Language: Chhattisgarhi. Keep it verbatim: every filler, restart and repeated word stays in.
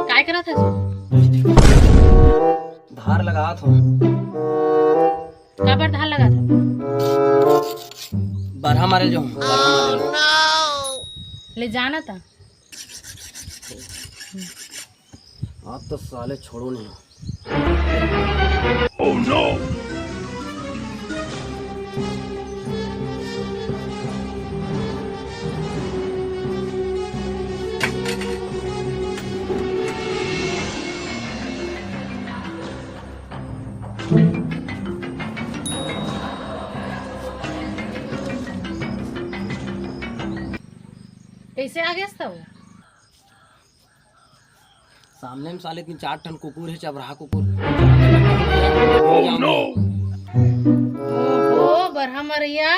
काय करत हस? धार लगात हूँ। काबर धार लगात हस? बरहा मारे जाहूँ, बरहा मारे। ले जाना था। आज तो साले छोड़ो नहीं। कैसे आ गया था वो? सामने में साले तीन चार ठन कुकुर हे, चबराहा कुकुर। ओहो, बरहा मरैया,